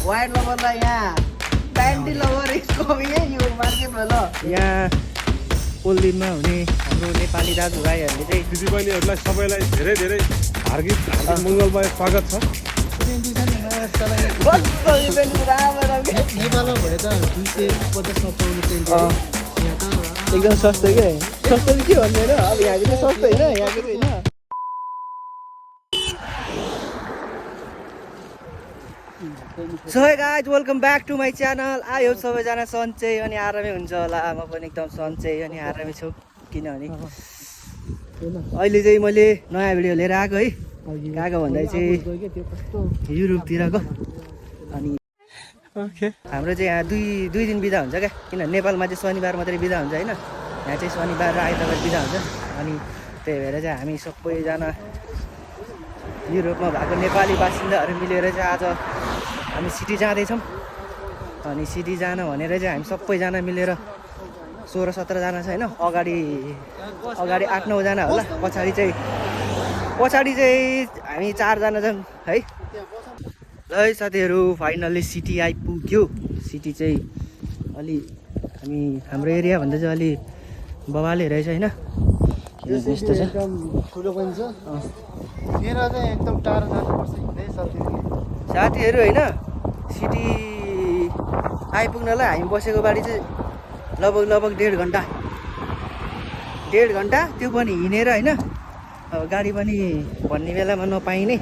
White लभरलाई यहाँ panty lover is coming है यो मार्केटमा ल। यहाँ पोलदिनमा हुने हाम्रो नेपाली दाजुभाइहरूले चाहिँ दिदीबहिनीहरूलाई सबैलाई धेरै धेरै हार्दिक मङ्गलमय स्वागत छ। नेपालमा भए त 250 पाउने पेन्ट एकदम सस्तो क्या। सस्तो के भन्ने होइन, अब यहाँको चाहिँ सस्तो होइन, यहाँको चाहिँ होइन। So hey guys, welcome back to my channel. I hope सबैजना सन्चै अनि आरामै हुन्छ होला। म पनि एकदम सन्चै अनि आरामै छु, किनभने अहिले चाहिँ मैले नयाँ भिडियो लिएर आएको है। गएको भन्दा चाहिँ युरोपतिरको। अनि हाम्रो चाहिँ यहाँ दुई दिन बिदा हुन्छ क्या, किनभने नेपालमा चाहिँ शनिबार मात्रै बिदा हुन्छ होइन, यहाँ चाहिँ शनिबार र आइतबार बिदा हुन्छ। अनि त्यही भएर चाहिँ हामी सबैजना युरोपमा भएको नेपाली बासिन्दाहरू मिलेर चाहिँ आज हामी सिटी जाँदैछौँ। अनि सिटी जान भनेर चाहिँ हामी सबैजना मिलेर 16-17जना छ होइन। अगाडि 8-9जना होला, पछाडि चाहिँ हामी 4जना छौँ है। ल है साथीहरू, फाइनल्ली सिटी आइपुग्यो। सिटी चाहिँ हाम्रो एरियाभन्दा चाहिँ अलि बबाले रहेछ होइन। यस्तो छ, एकदम ठुलो पनि छ। मेरो चाहिँ एकदम टाढो जानुपर्छ हिँड्दै साथीहरू होइन। सिटी आइपुग्नलाई हामी बसेको बारी चाहिँ लगभग 1.5 घन्टा, त्यो पनि हिँडेर होइन। अब गाडी पनि भन्ने बेलामा नपाइने,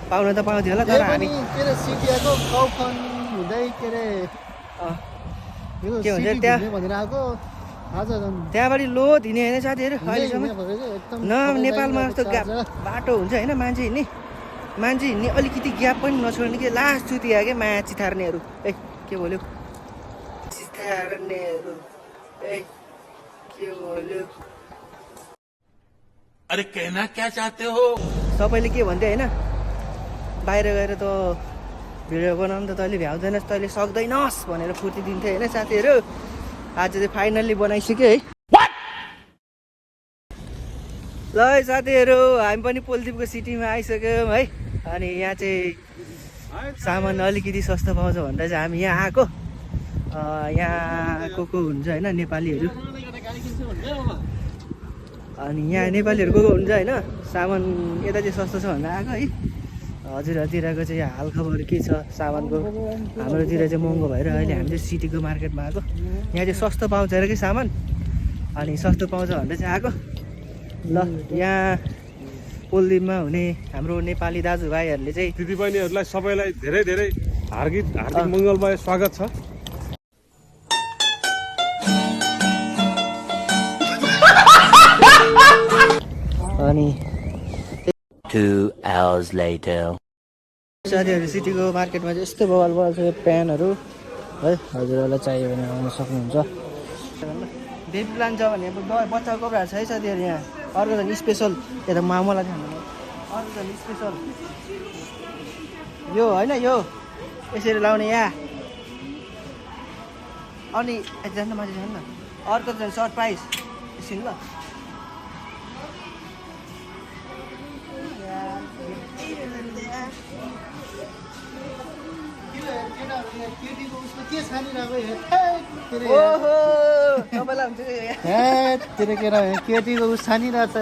पाउन त पाउँथ्यो होला, तर हामी सिटीको काउफन हुँदै के भन्छ त्यहाँ भनेर आएको। आज त्यहाँबाट लोड हिँड्ने होइन साथीहरू अहिलेसम्म। न नेपालमा जस्तो बाटो हुन्छ होइन, मान्छे हिँड्ने अलिकति ग्याप पनि नछोड्ने कि लास्ट चुतिया क्या माया चिथार्नेहरू। ए के बोल्यो चिथार्नेहरू, ए के बोल्यो, अरे कहना क्या चाहते हो? सबैले के भन्थ्यो होइन, बाहिर गएर त भिडियो बनाउनु त तैँले भ्याउँदैनस्, तैँले सक्दैनस् भनेर फुर्ती दिन्थ्यो होइन साथीहरू। आज चाहिँ फाइनल्ली बनाइसक्यो है। ल है साथीहरू, हामी पनि पोलदिपको सिटीमा आइसक्यौँ है। अनि यहाँ चाहिँ सामान अलिकति सस्तो पाउँछ भनेर चाहिँ हामी यहाँ आएको। यहाँ को हुन्छ होइन नेपालीहरू, अनि यहाँ नेपालीहरू को हुन्छ होइन। सामान यता चाहिँ सस्तो छ भनेर आएको है। हजुरहरूतिरको चाहिँ हालखबर के छ सामानको? हाम्रोतिर चाहिँ महँगो भएर अहिले हामी चाहिँ सिटीको मार्केटमा आएको। यहाँ चाहिँ सस्तो पाउँछ अरे कि सामान, अनि सस्तो पाउँछ भनेर चाहिँ आएको। ल यहाँ पोलदिपमा हुने हाम्रो नेपाली दाजुभाइहरूले चाहिँ दिदीबहिनीहरूलाई सबैलाई धेरै धेरै हार्दिक मङ्गलमय स्वागत छ। अनि 2 hours later साथीहरू सिटीको मार्केटमा चाहिँ यस्तो बवाल छ यो प्यान्टहरू है। हजुरहरूलाई चाहियो भने आउन सक्नुहुन्छ। बेबी प्लान छ भने अब बच्चाको कपडाहरू छ है साथीहरू। यहाँ अर्को झन् स्पेसल, यता मलाई खानु, अर्को झन् स्पेसल यो होइन, यो यसरी लाउने यहाँ। अनि जान्न माथि जान्न, अर्को झन् सरप्राइज एकछिन ल। ओहो तपाईँलाई हुन्छ केटीको उस छानिरहेछ।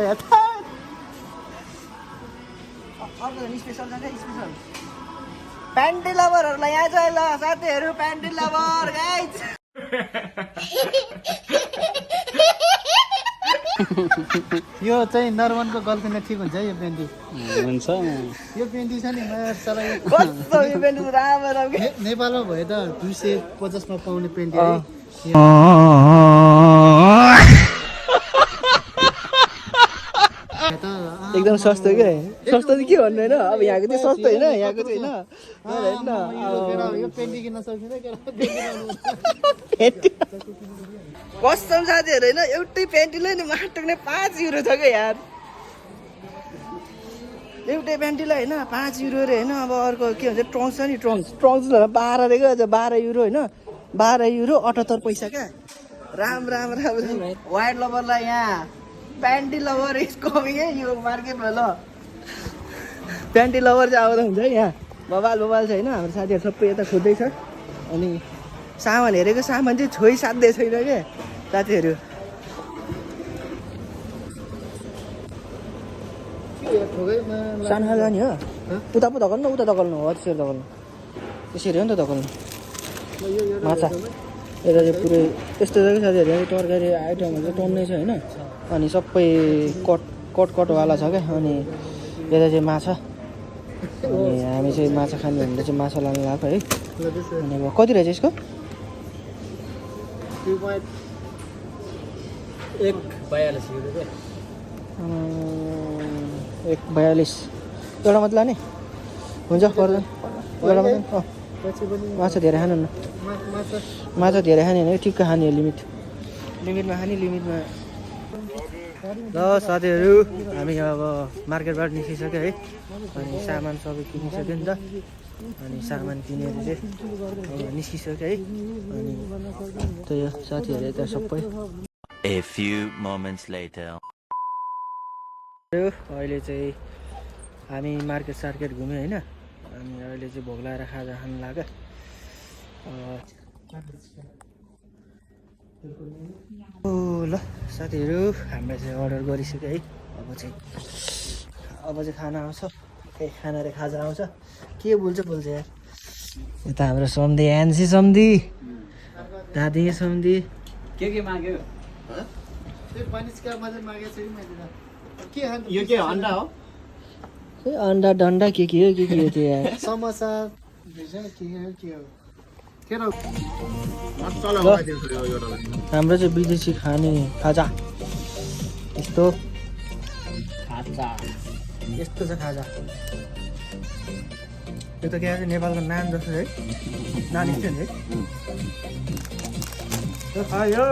अर्को स्पेसल छ क्या, स्पेसल प्यान्टी लभरहरूलाई यहाँ चाहिँ ल साथीहरू, प्यान्टी लभर गाइज। यो चाहिँ नर्मनको गर्लफ्रेन्डले ठिक हुन्छ है। यो पेन्टी हुन्छ, यो पेन्टी छ नि कस्तो यो पेन्टी राम्रो नेपालमा भए त 250 पाउने पेन्टी है। एकदम सस्तो क्या। सस्तो चाहिँ के भन्नु होइन, अब यहाँको चाहिँ सस्तो होइन, यहाँको चाहिँ होइन। यो पेन्टी किन्न सक्दैन कस्टम साथीहरू होइन, एउटै प्यान्टीलाई नि माटोक्ने 5 युरो छ क्या यार। एउटै प्यान्टीलाई होइन 5 युरो अरे होइन। अब अर्को के भन्छ ट्रङ्क्स छ नि, ट्रङ्क्स 12 दिएको अझ 12 युरो होइन, 12 युरो 78 पैसा क्या। राम वाइट लभरलाई यहाँ प्यान्टी लभर इज कमिङ है यो मार्केटमा ल। प्यान्टी लभर चाहिँ आउँदा हुन्छ है यहाँ। बबाल छ होइन हाम्रो साथीहरू सबै यता खोज्दैछ अनि सामान हेरेको सामान चाहिँ छोइ साध्दै छैन क्या साथीहरू सानो खाले जाने हो उता पो धकल्नु उता धकल्नु हो त्यसरी धकल्नु त्यसरी हो नि त धकल्नु माछा यता चाहिँ पुरै यस्तो छ कि साथीहरू यहाँ तरकारी आइटमहरू चाहिँ टन्नै छ होइन अनि सबै कटवाला छ क्या अनि यता चाहिँ माछा अनि हामी चाहिँ माछा खाने भनेर चाहिँ माछा लानु लगाएको है अनि अब कति रहेछ यसको 1.42 एउटा मात्र लाने हुन्छ पर्दैन एउटा मात्र माछा धेरै खानु न माछा धेरै खाने होइन ठिक्क खाने हो लिमिटमा खाने लिमिटमा ल साथीहरू हामी अब मार्केटबाट निस्किसक्यो है अनि सामान सबै किनिसक्यो नि त अनि सामान किनेर चाहिँ निस्किसक्यो है अनि त्यही हो साथीहरू यता सबै A few moments later. अहिले चाहिँ हामी मार्केट घुम्यो होइन अनि अहिले चाहिँ भोक लगाएर खाजा खानु लाग्यो ल साथीहरू हामीले चाहिँ अर्डर गरिसक्यो है अब चाहिँ खाना आउँछ खाना र खाजा आउँछ के बोल्छ यार यता हाम्रो सम्धी एनसी सम्धी दादी सम्धी के माग्यो यो के अन्डा हो अन्डा डन्डा के हो त्यो यार समोसा हाम्रो चाहिँ विदेशी खाने खाजा यस्तो छ खाजा यो त के अरे नेपालको नान जस्तो है नान स्ट्यान्ड है आयो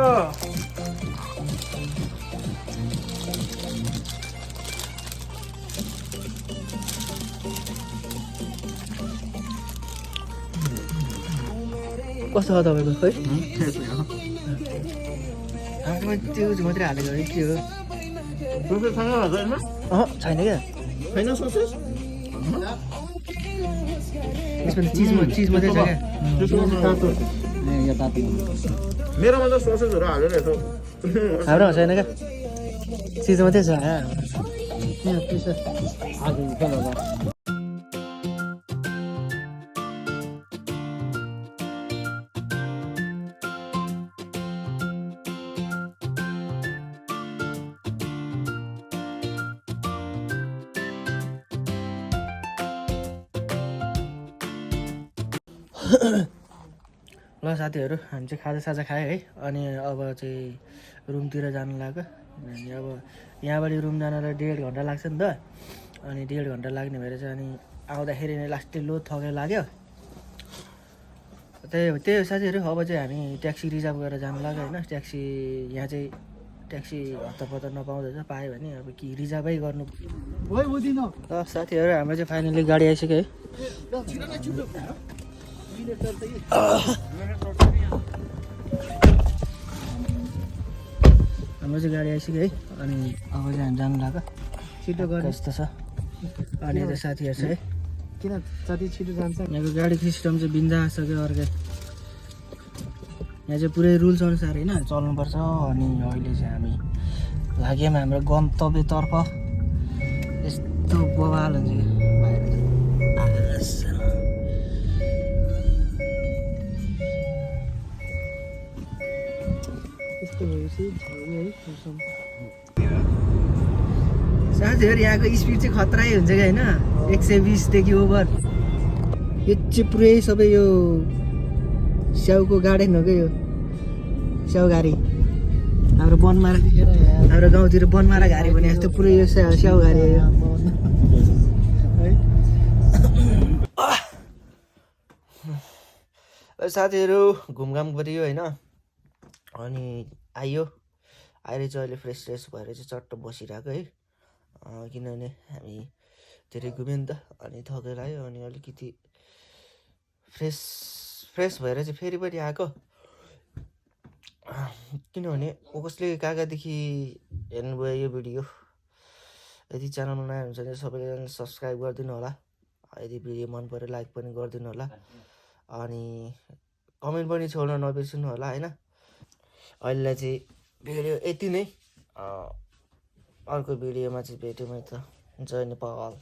कस्तो छ तपाईँको खै हाम्रो त्यो मात्रै हालेको है के हो छैन क्या यसमा चिज मात्रै छ क्या मेरोमा त ससेजहरू हालेर यसो हाम्रोमा छैन क्या चिज मात्रै छ ल साथीहरू हामी चाहिँ खाजासाजा खायो है अनि अब चाहिँ रुमतिर जानु लाग्यो अनि अब यहाँबाट रुम जानलाई 1.5 घन्टा लाग्छ नि त अनि 1.5 घन्टा लाग्ने भएर चाहिँ अनि आउँदाखेरि नै लास्टै लो थकै लाग्यो त्यही हो साथीहरू अब चाहिँ हामी ट्याक्सी रिजर्भ गरेर जानु लाग्यो होइन ट्याक्सी यहाँ चाहिँ ट्याक्सी हत्तपत्त नपाउँदैछ पायो भने अब कि रिजर्भै गर्नु ल साथीहरू हाम्रो चाहिँ फाइनली गाडी आइसक्यो है हाम्रो चाहिँ गाडी आइसक्यो है अनि अब चाहिँ हामी जानु लाग्यो छिटो गर्ने जस्तो छ अनि यता साथीहरू छ है किन जति छिटो जान्छ यहाँको गाडी सिस्टम चाहिँ बिन्दास छ क्या अर्कै यहाँ चाहिँ पुरै रुल्स अनुसार होइन चल्नुपर्छ अनि अहिले चाहिँ हामी लाग्यौँ हाम्रो गन्तव्यतर्फ यस्तो बवाल हुन्छ कि बाहिर साथीहरू यहाँको स्पिड चाहिँ खतरै हुन्छ कि होइन 120देखि ओभर यो चाहिँ पुरै सबै यो स्याउको गार्डन हो क्या यो स्याउ घारी हाम्रो बनमारा हाम्रो गाउँतिर बनमारा घारी भने जस्तो पुरै यो स्याउ घारी हो साथीहरू घुमघाम गरियो होइन अनि आइयो अहिले चाहिँ अहिले फ्रेस भएर चाहिँ चट्ट बसिरहेको है किनभने हामी धेरै घुम्यो नि त अनि थकेर आयो अनि अलिकति फ्रेस भएर चाहिँ फेरि पनि आएको किनभने कसले कहाँदेखि हेर्नुभयो यो भिडियो यदि च्यानलमा नयाँ हुन्छ भने सबैले सब्सक्राइब गरिदिनु होला यदि भिडियो मन पऱ्यो लाइक पनि गरिदिनु होला अनि कमेन्ट पनि छोड्न नबिर्सिनु होला होइन। अहिलेलाई चाहिँ भिडियो यति नै, अर्को भिडियोमा चाहिँ भेट्यौँ है त। जय नेपाल।